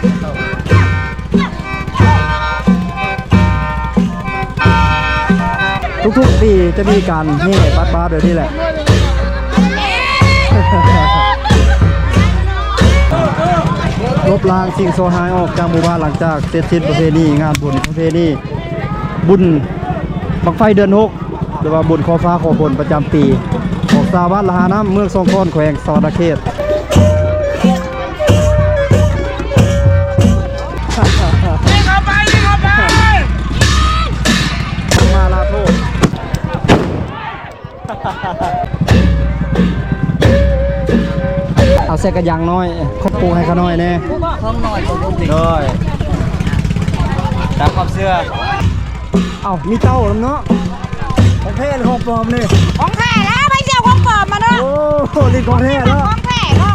ທຸກໆປີຈະມີການແຫ່ປັດບາດແບບນີ້ແຫຼະ. ລົບລ້າງສິ່ງຊົ່ວຮ້າຍອອກຈາກໝູ່ບ້ານ ຫຼັງຈາກເສັດສິ້ນປະເພນີງານບຸນປະເພນີ ບຸນບັ້ງໄຟເດືອນຫົກ ຫຼືວ່າບຸນຂໍຟ້າຂໍຝົນປະຈຳປີ ຂອງຊາວບ້ານລະຫານ້ຳ ເມືອງສອງຄອນ ແຂວງສະຫວັນນະເຂດ. ເອົາໃສ່ກະຢາງນ້ອຍ ຂອງປູໃຫ້ຂ້ານ້ອຍແດ່. ຂອງນ້ອຍຂອງລູກນີ້ ໂດຍ ຕາມຄວາມເຊື່ອ. ເອົ້າ ມີເຕົ້ານຳເນາະ. ຂອງແທ້ຫຼືຂອງປອມນີ້? ຂອງແທ້ແລ້ວ ໃຜຊິເອົາຂອງປອມມາເນາະ. ໂອ້ ນີ້ຂອງແທ້ເນາະ ຂອງແທ້ເນາ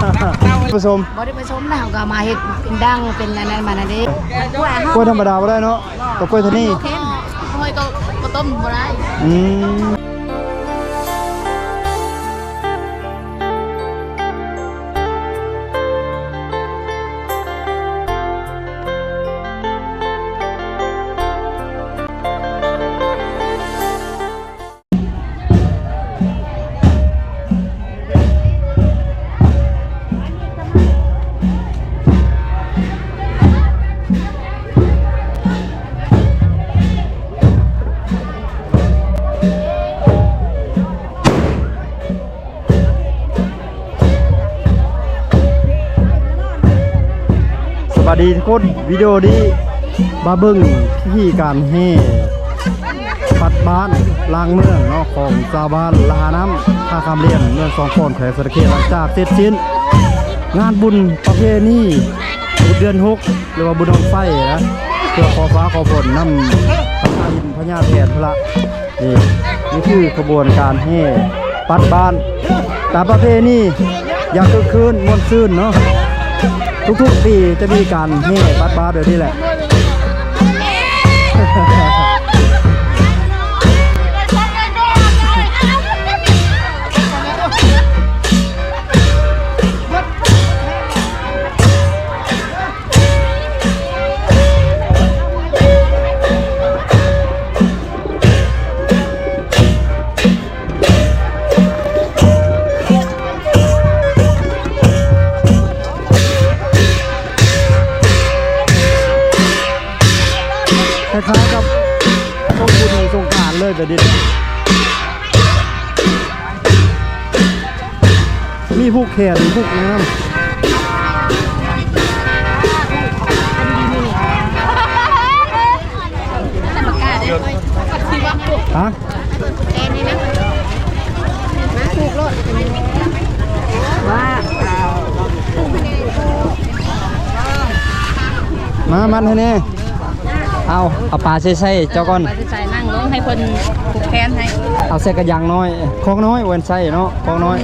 ະ. ປະສົມ ບໍ່ໄດ້ປະສົມນະ ເຮົາກໍເອົາມາເຮັດເປັນດັງເປັນອັນນັ້ນມານະເດ້. ກ້ວຍທຳມະດາບໍ່ໄດ້ເນາະ ຕ້ອງກ້ວຍທະນີ. ໂອ້ຍ ກໍ ກໍຕົ້ມບໍ່ໄດ້. ອືມ. ສະບາຍດີທຸກຄົນ ວິດີໂອນີ້ມາເບິ່ງພິທີການແຫ່ປັດບ້ານລ້າງເມືອງເນາະ ຂອງຊາວບ້ານລະຫານ້ຳ ທ່າຄຳຫຼຽນ ເມືອງສອງຄອນ ແຂວງສະຫວັນນະເຂດ ຫຼັງຈາກເສັດສິ້ນງານບຸນປະເພນີບຸນເດືອນຫົກ ຫຼືວ່າບຸນບັ້ງໄຟນະ ເພື່ອຂໍຟ້າຂໍຝົນນຳພະຍາຫີນພະຍາແຖນພຸ້ນລະ. ນີ້ ນີ້ຄືຂະບວນການແຫ່ປັດບ້ານ ຕາມປະເພນີຢ່າງຄຶກຄື້ນມ່ວນຊື່ນເນາະ. ທຸກໆປີຈະມີການແຫ່ປັດບ້ານແບບນີ້ແຫຼະ. ຄ້າຍໆກັບຊ່ວງບຸນສົງການເລີຍ ແບບນີ້. ມີຜູກແຂນ ຜູກງາມ. ຮະ? ມາມັດໃຫ້ແດ່. ເອົາ ເອົາປາໃສ່ໃສ່ເຈົ້າກ່ອນ. ປາໃສ່ໃສ່ ນັ່ງລົງໃຫ້ເພິ່ນຜູກແຂນໃຫ້. ເອົາໃສ່ກະຢາງນ້ອຍ ຄອງນ້ອຍ ແວ່ນໃສ່ເນາະ ຄອງນ້ອຍ.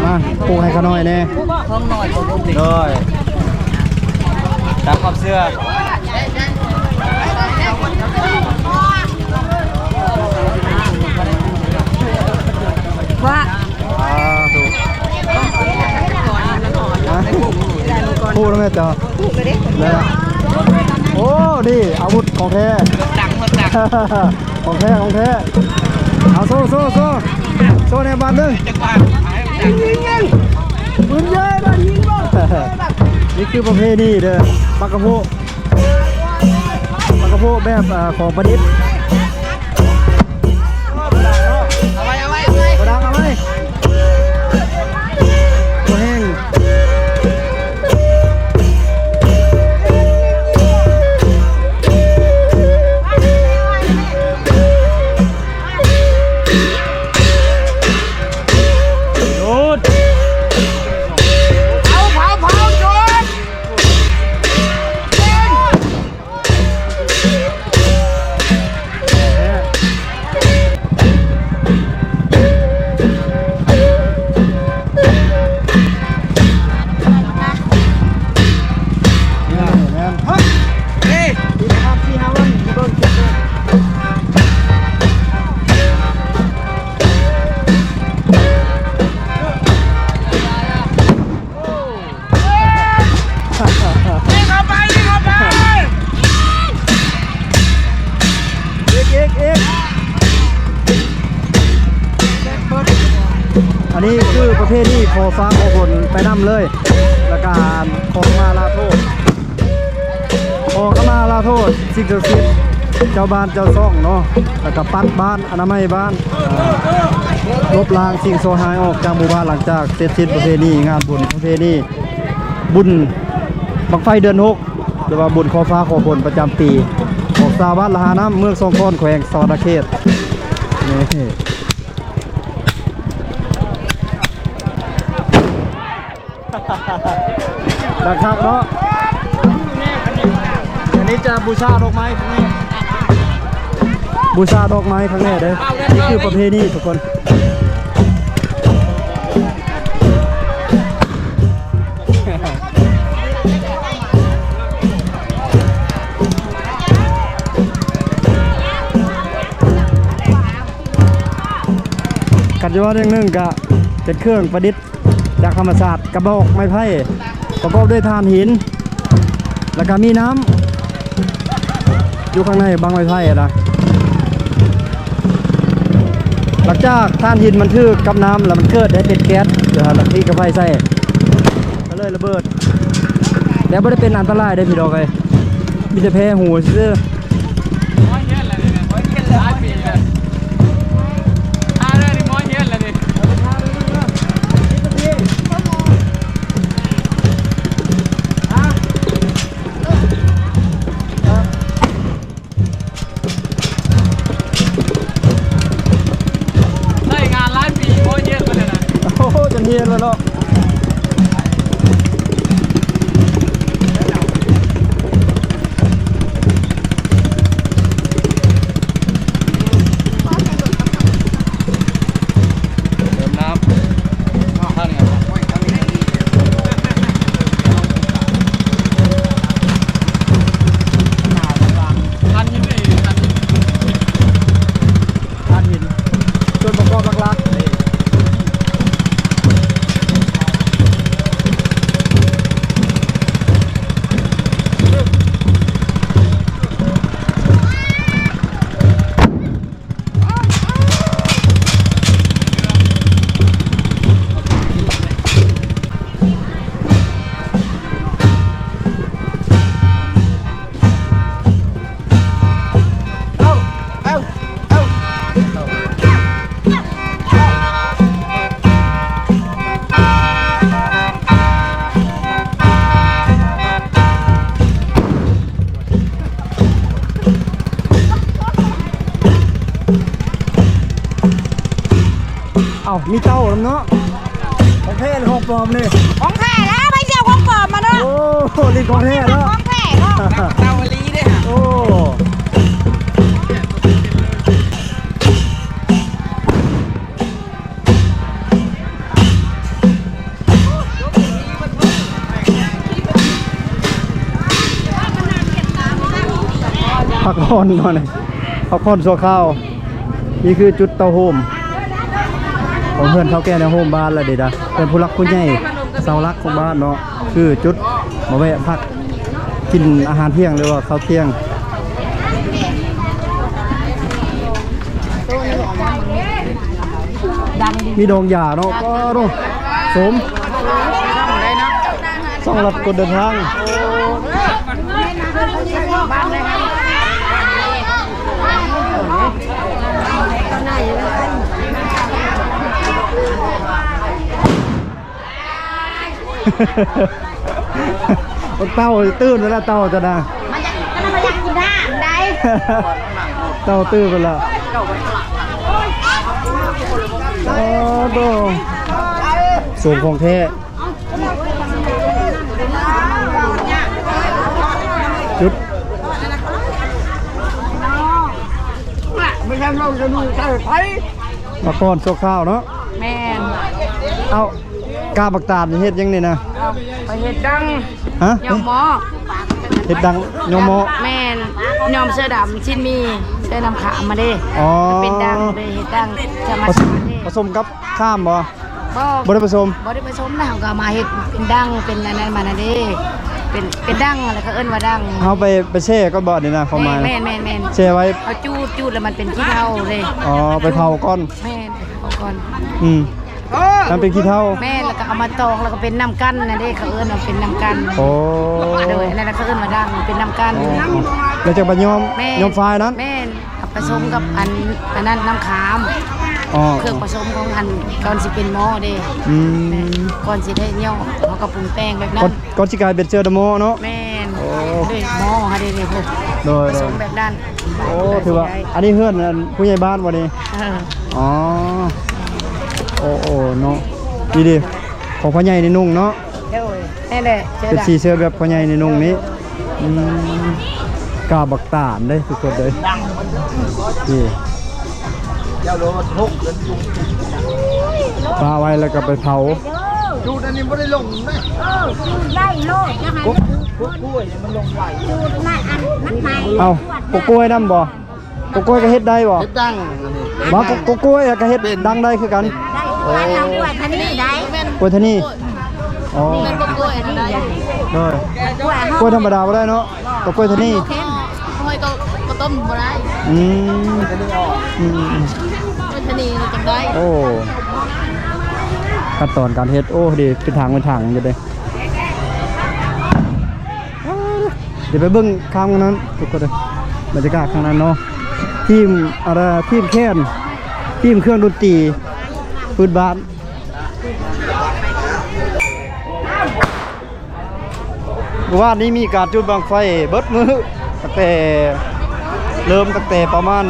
ມາຜູກໃຫ້ຂ້ານ້ອຍແດ່. ຄອງນ້ອຍ ໂດຍ ຕາມຄວາມເຊື່ອ. ວ່າ ສາທຸ. ຮະ? ຜູ້ນຳແມ່ເຈົ້າ. ແມ່ນລະ. ໂອ້ ນີ້ອາວຸດຂອງແທ້ ຂອງແທ້ ຂອງແທ້. ເອົາໂຊ ໂຊ ໂຊ ໂຊແດ່ບາດໜຶ່ງ. ປືນເຍີະບາດຍິງບໍ່. ນີ້ຄືປະເພນີເດີ ປັກກະໂພ ປັກກະໂພແບບ ເອີ ຂອງປະດິດ. ເອົາໄວ້ ເອົາໄວ້ ເອົາໄວ້ ບໍ່ດັງ ເອົາໄວ້ ບໍ່ແຮງ. ເຜົາ ເຜົາ ເຜົາ ຈຸດ. ແ ນີ້ຄືປະເພນີຂໍຟ້າຂໍຝົນໄປນຳເລີຍ ແລ້ວກະຂໍຂະມາລາໂທດ ຂໍຂະມາລາໂທດສິ່ງສັກສິດ ເຈົ້າບ້ານເຈົ້າຊ່ອງເນາະ ແລ້ວກະປັດບ້ານ ອະນາໄມບ້ານ ລົບລ້າງສິ່ງຊົ່ວຮ້າຍອອກຈາກໝູ່ບ້ານ ຫຼັງຈາກເສັດສິ້ນປະເພນີງານບຸນປະເພນີ ບຸນບັ້ງໄຟເດືອນຫົກ ຫຼືວ່າບຸນຂໍຟ້າຂໍຝົນປະຈຳປີ ຂອງຊາວບ້ານລະຫານ້ຳ ເມືອງສອງຄອນ ແຂວງສະຫວັນນະເຂດ ນີ້ ຄັກເນາະ ອັນນີ້ຈະບູຊາດອກໄມ້ ບູຊາດອກໄມ້ຄັ້ງແລກເດ້ ນີ້ຄືປະເພນີທຸກຄົນ ຄັນຈະເວົ້າຢ່າງໜຶ່ງກະເປັນເຄື່ອງປະດິດຈາກທຳມະຊາດ ກະບອກໄມ້ໄຜ່ປະກອບດ້ວຍຖ່ານຫີນ ແລ້ວກະມີນ້ຳຢູ່ຂ້າງໃນບັ້ງໄມ້ໄຜ່ນະ. ຫຼັງຈາກຖ່ານຫີນມັນຖືກກັບນ້ຳແລ້ວ ມັນເກີດໃຫ້ເປັນແກັສ ແລ້ວຕິດກັບໄຟໃສ່ ກະເລີຍລະເບີດ ແຕ່ບໍ່ໄດ້ເປັນອັນຕະລາຍເດ້ພີ່ນ້ອງເອີຍ ມີແຕ່ແພ້ຫູຊື່ໆ. ໃຊ້ງານຫຼາຍປີ ໂອ້ຍ ເຢັນແລ້ວນະ ໂອ້ໂຫ ຈົນເຢັນແລ້ວເນາະ. ເຕີມນ້ຳ ທາງນີ້ ທາງນີ້ ຖ່ານຫີນ ສ່ວນປະກອບຫຼັກໆ. ເອົ້າ ມີເຕົ້ານຳເນາະ ຂອງແທ້ ຂອງປອມນີ້ ຂອງແທ້ແລ້ວ ໃຜຊິເອົາຂອງປອມມາເນາະ. ໂອ້ ນີ້ຂອງແທ້ເນາະ ຂອງແທ້ເນາະ ເຕົ້າອີ່ຫຼີເດ້. ໂອ້ ພັກຜ່ອນກ່ອນ ພັກຜ່ອນຊົ່ວຄາວ. ນີ້ຄືຈຸດເຕົ້າໂຮມຂອງເຮືອນເຖົ້າແກ່ໃນໂຮມບ້ານລະເດດະ ເປັນຜູ້ຫຼັກຜູ້ໃຫຍ່ເສົາຫຼັກຂອງບ້ານເນາະ ຄືຈຸດມາແວະພັກ ກິນອາຫານທ່ຽງ ຫຼືວ່າເຂົ້າທ່ຽງ. ມີດອງຢາເນາະ ກໍໂດ ສົມ ຊ່ອງລັດຄົນເດີນທາງ. ເຕົ້າຕື່ນແລ້ວ ເຕົ້າຈະນະ ມັນຢາກ ມັນຢາກກິນນ້ຳໃດ ເຕົ້າຕື່ນແລ້ວ. ໂອ້ໂຫ ສົມຂອງແທ້. ຈຸດ ມາກ່ອນຊົ່ວຄາວເນາະ. ແມ່ນ. ເອົ້າ ກ້າບັກຕານເຮັດຫຍັງນີ້ນະ? ເອົາໄປເຮັດດັງ. ຮະ? ຍ້ອມໝໍ້. ເຮັດດັງຍ້ອມໝໍ້. ແມ່ນ. ຍ້ອມເສືອດຳ ຊິນໝີ່ ເສືອນ້ຳຂາມມາເດ້. ອໍ ເປັນດັງເດ້ ເຮັດດັງທຳມະຊາດເດ້. ປະສົມກັບ ຂ້າມບໍ່? ບໍ່ ບໍ່ໄດ້ປະສົມ ບໍ່ໄດ້ປະສົມນະ ເຮົາກໍເອົາມາເຮັດເປັນດັງ ເປັນອັນນັ້ນມານະເດ້ ເປັນ ເປັນດັງ ແລ້ວກໍເອີ້ນວ່າດັງ. ເຮົາໄປ ໄປແຊ່ກ່ອນບໍ່ ອັນນີ້ນະ ຄວາມໝາຍ ແມ່ນໆໆ ແຊ່ໄວ້ ເອົາຈູດ ຈູດແລ້ວມັນເປັນຂີ້ເຖົ້າເດ້. ອໍ ໄປເຜົາກ່ອນ. ແມ່ນ ໄປເຜົາກ່ອນ. ອືມ ນ້ຳເປັນຂີ້ເຖ້າ ແມ່ນ ແລ້ວກໍເອົາມາຕອກ ແລ້ວກໍເປັນນ້ຳກັນນັ້ນເດ້ ເຂົາເອີ້ນວ່າເປັນນ້ຳກັນ. ໂອ້ ໂດຍ ອັນນັ້ນນະເຂົາເອີ້ນວ່າດ່າງເປັນນ້ຳກັນ. ອໍ ແລ້ວຈັ່ງໄປຍ້ອມ ແມ່ນ ຍ້ອມຝ້າຍນັ້ນ. ແມ່ນ ປະສົມກັບອັນ ອັນນັ້ນນ້ຳຂາມ. ອໍ ເຄື່ອງປະສົມຂອງອັນ ກ່ອນຊິເປັນໝໍ້ເດ້. ອືມ ແມ່ນ ກ່ອນຊິໄດ້ຍ້ອມ ເຮົາກໍປຸງແຕ່ງແບບນັ້ນ ກ່ອນ ກ່ອນຊິກາຍເປັນເຊື້ອດຳໝໍ້ເນາະ. ແມ່ນ ໂອ້ ເດ້ໝໍ້ເຮົາເດ້ນີ້ ໂດຍ ປະສົມແບບນັ້ນ. ໂອ້ ຖືວ່າອັນນີ້ເຮືອນອັນຜູ້ໃຫຍ່ບ້ານບໍ່ນີ້? ເອີ ອໍ ໂອ້ ໂອ້ເນາະ ນີ້ເດ້ ຂອງພໍ່ໃຫຍ່ນີ້ນຸ່ງເນາະ. ໂດຍ ແມ່ນແຫຼະ ເປັນສີເສື້ອແບບພໍ່ໃຫຍ່ນີ້ນຸ່ງນີ້. ອືມ ກາບັກຕານເດ້ທຸກຄົນເດີ ນີ້ ປະໄວ້ແລ້ວກໍໄປເຜົາ. ຈູດອັນນີ້ບໍ່ໄດ້ລົງເດ້. ເອີ ຈູດໄດ້ໂລດ ຢ່າໃຫ້ ກົກ ກົກກ້ວຍມັນລົງໄວ ຈູດນັ້ນອັນມັນໃໝ່. ເອົ້າ ກົກກ້ວຍນຳບໍ່? ກົກກ້ວຍກໍເຮັດໄດ້ບໍ່? ເຮັດດັງອັນນີ້ ວ່າກົກ ກົກກ້ວຍກໍເຮັດ ເປັນ ດັງໄດ້ຄືກັນ. ໂອ້ ກ້ວຍທະນີໄດ້ ກ້ວຍທະນີ. ອໍ ແມ່ນບໍ່ ກ້ວຍທະນີໄດ້. ໂດຍ ກ້ວຍທຳມະດາບໍ່ໄດ້ເນາະ ຕ້ອງກ້ວຍທະນີ. ຫ້ອຍກໍ ກໍຕົ້ມບໍ່ໄດ້. ອືມ ອືມ ກ້ວຍທະນີຈັ່ງໄດ້. ໂອ້ ຂັ້ນຕອນການເຮັດ ໂອ້ ດີ ເປັນຖັງເປັນຖັງຢູ່ເດ້. ດຽວໄປເບິ່ງຂ້າງນັ້ນທຸກຄົນເດີ ບັນຍາກາດຂ້າງນັ້ນເນາະ ທີມ ອາ ທີມແຄນ ທີມເຄື່ອງດົນຕີພື້ນບ້ານ. ມື້ວານນີ້ມີການຈູດບັ້ງໄຟເບິດມື້ ຕັ້ງແຕ່ ເລີ່ມຕັ້ງແຕ່ປະມານ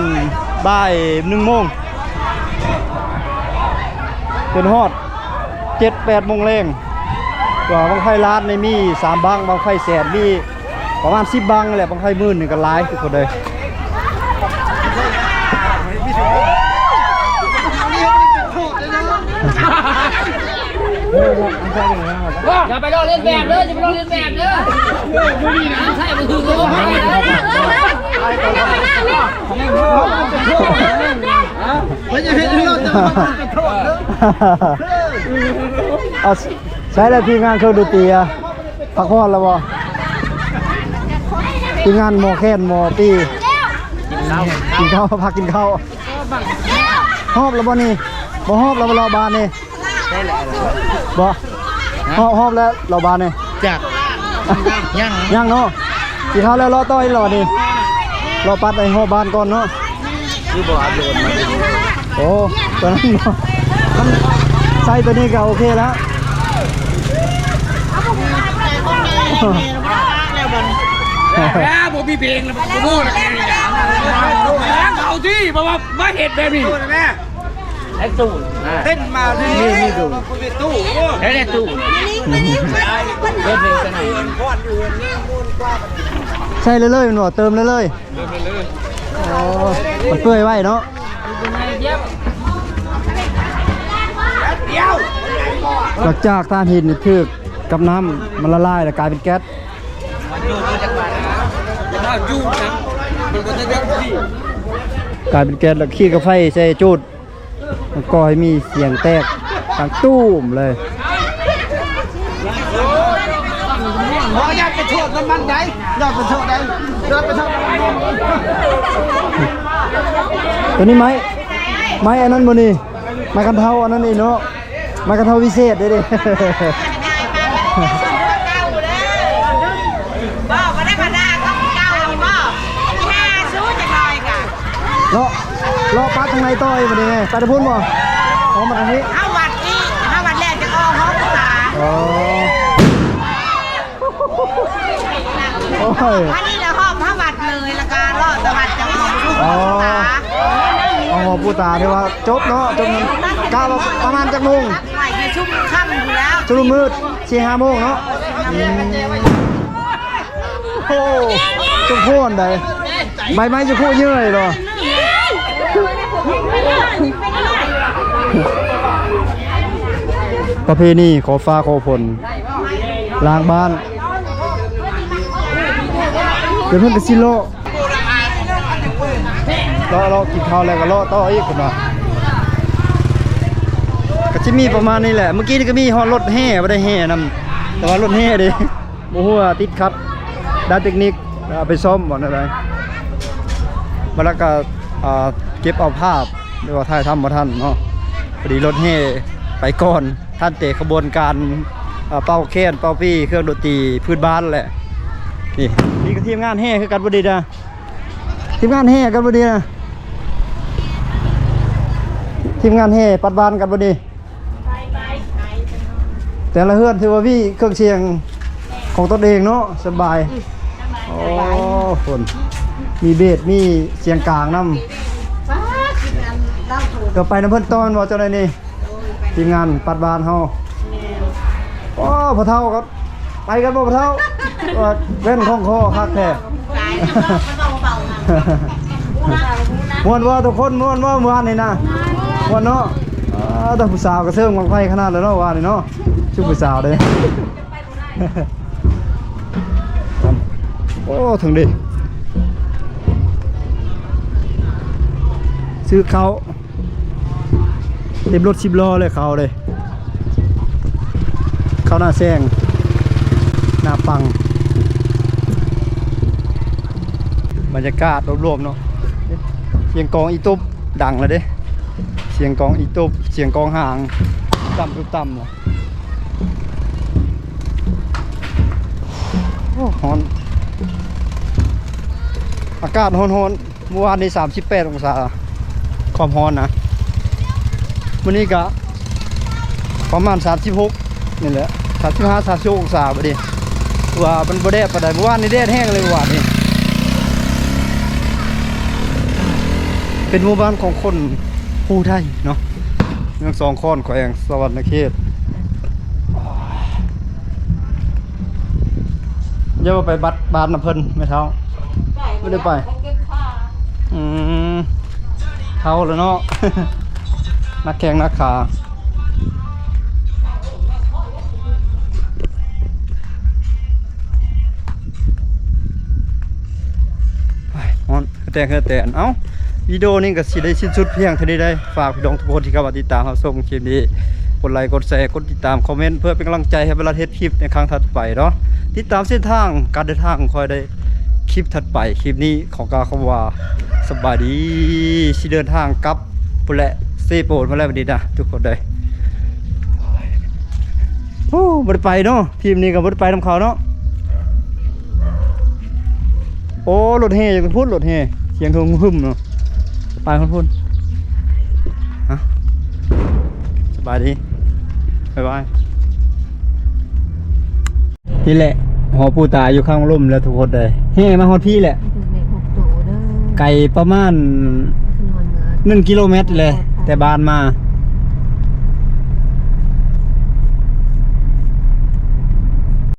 ບ່າຍໜຶ່ງໂມງ ຈົນຮອດເຈັດແປດໂມງແລງ. ວ່າບັ້ງໄຟລ້ານນີ້ມີສາມບັ້ງ ບັ້ງໄຟແສນມີປະມານສິບບັ້ງແຫຼະ ບັ້ງໄຟໝື່ນນີ້ກໍຫຼາຍທຸກຄົນເອີຍ. ຢ່າໄປລອກລຽນແບບເດີ ຢ່າໄປລອກລຽນແບບເດີ ໃຊ້ບໍ່ຖືກ ເອົາ ໃຊ້ແລ້ວທີມງານເຄື່ອງດົນຕີອະ ພັກຜ່ອນແລ້ວບໍ່? ທີມງານໝໍແຄນ ໝໍປີ ກິນເຂົ້າ ກິນເຂົ້າ ພັກກິນເຂົ້າ. ຮອບແລ້ວບໍ່ນີ້? ບໍ່ຮອບແລ້ວບໍ່ ເລາະບ້ານນີ້? ບໍ່ ຮອບ ຮອບແລ້ວເລາະບ້ານນີ້? ຈັກ ຍັງ ຍັງເນາະ. ກິນເຂົ້າແລ້ວເລາະຕໍ່ອີກເລາະນີ້? ເລາະປັດໃຫ້ຮອບບ້ານກ່ອນເນາະ. ຄືບໍ່ອັບໂຫຼດມາ? ໂອ້ ຕົວນັ້ນບໍ່ ມັນໃຊ້ຕົວນີ້ກໍໂອເຄແລ້ວ. ແລ້ວບໍ່ມີເພງແລ້ວ ບໍ່ຮູ້ແລ້ວ ເອົາທີ່ ເພາະວ່າມາເຮັດແບບນີ້ ແອັກຕູນ ເຕັ້ນມາທີ່ ມີຕູ້ ເຮັດຕູ້ ເຮັດເພງຊະໜ່ອຍ. ໃສ່ເລື້ອຍໆ ແມ່ນບໍ່? ເຕີມເລື້ອຍໆ. ໂອ້ ມັນເປື່ອຍໄວເນາະ. ຫຼັງຈາກຖ່ານຫີນຖືກກັບນ້ຳ ມັນລະລາຍ ແລ້ວກາຍເປັນແກັສ ກາຍເປັນແກັສ ແລ້ວຂີດກັບໄຟໃສ່ຈູດ ມັນກໍໃຫ້ມີສຽງແຕກດັງຕູມເລີຍ. ບໍ່ ຢ່າໄປໂທດນຳມັນໃດ໋ ຢ່າໄປໂທດໃດ໋ ຢ່າໄປໂທດນຳມັນ. ຕົວນີ້ໄມ້ ໄມ້ອັນນັ້ນບໍ່ນີ້? ໄມ້ຄັນເທົາອັນນັ້ນນີ້ເນາະ ໄມ້ຄັນເທົາວິເສດເດ້ ເດ້. ບໍ່ ບໍ່ໄດ້ມາດ່າກັບເຈົ້ານີ້ບໍ່? ຫາສູ້ຈັກໜ່ອຍກະ ເລາະ ເລາະປາດທາງໃນຕໍ່ອີກບັດນີ້ ໄປທາງພຸ້ນບໍ່? ອອກມາທາງນີ້ ເຮົາວັດອີກ ເຮົາວັດແລ້ວຈະອອກຫ້ອງສາ. ອໍ ໂອ້ຍ ອັນນີ້ລະຮອບພະວັດເລີຍ ລະກະເລາະຕະວັດຈັງຫວັດ. ອໍ ເອົາຫົວປູຕາ ຖືວ່າຈົບເນາະ ຈົບ. ກະວ່າປະມານຈັກໂມງ? ໃກ້ຊິຊຸມຄ່ຳພຸ້ນແລ້ວ ຊຸມມືດ ສີ່ຫ້າໂມງເນາະ. ອືມ ໂອ້ ຈຸໂພອັນໃດ ໃບໄມ້ຈຸໂພເຍີ້ຍບໍ່? ປະເພນີຂໍຟ້າຂໍຝົນ ລ້າງບ້ານ ດຽວເພິ່ນກໍຊິເລາະ ເລາະ ເລາະກິນເຂົ້າແລ້ວກໍເລາະຕໍ່ອີກພຸ້ນວ່າ. ກໍຊິມີປະມານນີ້ແຫຼະ ມື້ກີ້ນີ້ກໍມີຮອດລົດແຫ່ ບໍ່ໄດ້ແຫ່ນຳ ແຕ່ວ່າລົດແຫ່ເດ້ ບໍ່ຮູ້ວ່າຕິດຂັດດ້ານເຕັກນິກ ເອົາໄປສ້ອມບໍ່ແນວໃດ ບາດແລ້ວກໍ ອ່າ ເກັບເອົາພາບ ຫຼືວ່າຖ່າຍທຳບໍ່ທັນເນາະ. ພໍດີລົດແຫ່ ໄປກ່ອນ ທັນແຕ່ຂະບວນການ ເອີ ເປົ່າແຄນ ເປົ່າປີ້ ເຄື່ອງດົນຕີພື້ນບ້ານແຫຼະ. ນີ້ ນີ້ກໍທີມງານແຫ່ຄືກັນບໍ່ດີນະ ທີມງານແຫ່ກັນບໍ່ດີນະ ທີມງານແຫ່ປັດບ້ານກັນບໍ່ດີ. ແຕ່ລະເຮືອນຖືວ່າມີເຄື່ອງສຽງຂອງຕົນເອງເນາະ ສະບາຍ. ໂອ້ ຄົນ ມີເບສ ມີສຽງກາງນຳ. ກໍໄປນຳເພິ່ນຕໍ່ແມ່ນບໍ່ເຈົ້າໄດ໋ນີ້? ທີມງານປັດບ້ານເຮົາ. ໂອ້ ພໍ່ເຖົ້າກໍໄປກັນບໍ່ພໍ່ເຖົ້າ? ວ່າແວ່ນຄ່ອງຄໍຄັກແທ້. ມ່ວນບໍ່ທຸກຄົນ? ມ່ວນບໍ່ມື້ວານນີ້ນະ? ມ່ວນເນາະ. ເອີ ແຕ່ຜູ້ສາວກໍເຊີງບັ້ງໄຟຂະໜາດແລ້ວເນາະ ວານນີ້ເນາະ ຊຸມຜູ້ສາວເດ້. ໂອ້ ເທິງເດ້ ຊື້ເຂົ້າ ເຕັມລົດສິບລໍ້ເລີຍ ເຂົ້າເດ້ ເຂົ້າໜ້າແຊງ ໜ້າປັງ. ບັນຍາກາດລວມໆເນາະ ສຽງກອງອີຕຸບດັງແລ້ວເດ້ ສຽງກອງອີຕຸບ ສຽງກອງຫາງ ຕຸບຕ່ຳ ຕຸບຕ່ຳ. ໂອ້ ຮ້ອນ ອາກາດຮ້ອນໆ ມື້ວານນີ້ສາມສິບແປດອົງສາ ຄວາມຮ້ອນນະ. ມື້ນີ້ກະປະມານສາມສິບຫົກນີ້ແຫຼະ ສາມສິບຫ້າ ສາມສິບຫົກອົງສາ. ບັດນີ້ວ່າມັນບໍ່ແດດປານໃດ ມື້ວານນີ້ແດດແຮງເລີຍ ມື້ວານນີ້. ເປັນໝູ່ບ້ານຂອງຄົນພູໄທເນາະ ເມືອງສອງຄອນ ແຂວງສະຫວັນນະເຂດ. ຢ່າວ່າໄປບັດບ້ານນຳເພິ່ນແມ່ເຖົ້າ. ບໍ່ໄດ້ໄປ. ອືມ ເຖົ້າແລ້ວເນາະ ໜັກແຂ້ງໜັກຂາ. ໂອ້ຍ ຮ້ອນ. ແຕ່ເຮືອແຕ່ ເອົ້າ ວິດີໂອນີ້ກໍຊິໄດ້ສິ້ນສຸດພຽງເທົ່ານີ້ເດີ. ຝາກພີ່ນ້ອງທຸກຄົນທີ່ເຂົ້າມາຕິດຕາມຮັບຊົມຄລິບນີ້ ກົດໄລ ກົດແຊ ກົດຕິດຕາມ ຄອມເມັນ ເພື່ອເປັນກຳລັງໃຈໃຫ້ເວລາເຮັດຄລິບໃນຄັ້ງຖັດໄປເນາະ. ຕິດຕາມເສັ້ນທາງການເດີນທາງຂອງຂ້ອຍໄດ້ ຄລິບຖັດໄປ. ຄລິບນີ້ຂໍກ່າວຄຳວ່າສະບາຍດີ ຊິເດີນທາງກັບພຸ້ນແຫຼະ ເຊໂປນພຸ້ນແຫຼະ ບັດນີ້ນະທຸກຄົນເດີ. ໂອ້ ບໍ່ໄດ້ໄປເນາະ ທີມນີ້ກໍບໍ່ໄດ້ໄປນຳເຂົາເນາະ. ໂອ້ ລົດແຫ່ຢູ່ພຸ້ນ ລົດແຫ່ ສຽງຫຶ່ມໆເນາະ ໄປພຸ້ນໆ. ຮະ ສະບາຍດີ ບາຍບາຍ. ນີ້ແຫຼະ ຫໍປູຕາຢູ່ຂ້າງລຸ່ມແລ້ວທຸກຄົນເດີ. ແຫ່ມາຮອດພີ້ແຫຼະ ໄກປະມານໜຶ່ງກິໂລແມັດແຫຼະ ແຕ່ບ້ານມາ.